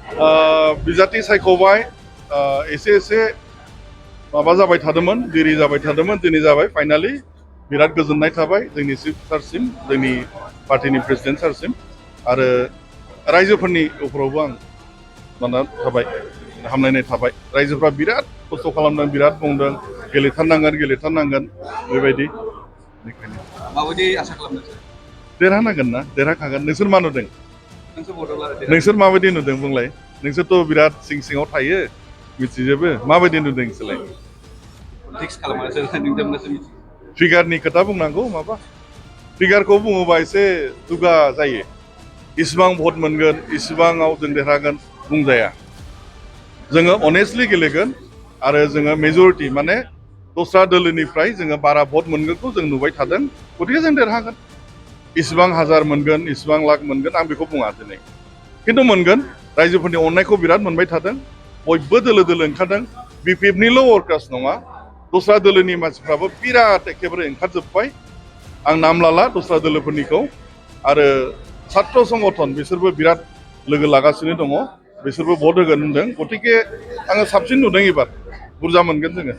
बिजाथि सायख'बाय एसे माबा जाबाय थादोंमोन देरि जाबाय थादोंमोन दिनै जाबाय फाइनालि बिराद गोजोननाय थाबाय जोंनि चिफ सारसिम जोंनि पार्टिनि प्रेसिडेन्ट सारसिम आरो रायजोफोरनि उपरावबो आं माना थाबाय हामलायनाय थाबाय रायजोफ्रा बिराद खस्थ' खालामदों बिराद बुंदों गेलेथारनांगोन बेबायदि बेनिखायनो माबायदि आसा खालामदों देरहानांगोन ना देरहाखागोन नोंसोर मा नुदों नोंसोर माबायदि नुदों बुंलाय नोंसोरथ' बिराद सिङाव थायो मिथिजोबो माबायदि नुदों नोंसोरलाय फिगारनि खोथा बुंनांगौ माबा फिगारखौ बुङोबा एसे दुगा जायो इसिबां भट मोनगोन इसिबाङाव जों देरहागोन बुंजाया जोङो अनेस्टलि गेलेगोन आरो जोङो मेजरिटि माने दस्रा दोलोनिफ्राय जोङो बारा भट मोनगोनखौ जों नुबाय थादों गतिके जों देरहागोन इसिबां हाजार मोनगोन इसिबां लाख मोनगोन आं बेखौ बुङा दिनै खिन्थु मोनगोन रायजोफोरनि अननायखौ बिराद मोनबाय थादों बयबो दोलो ओंखारदों बिपिएफनिल' वर्कार्स नङा दस्रा दोलोनि मानसिफ्राबो बिराद एखेबारे ओंखारजोब्बाय आं नाम लाला दस्रा दोलोफोरनिखौ आरो छात्र संगठन बिसोरबो बिराद लोगो लागासिनो दङ बिसोरबो भट होगोन होनदों गतिके आङो साबसिन नुदों एबार बुरजा मोनगोन जोङो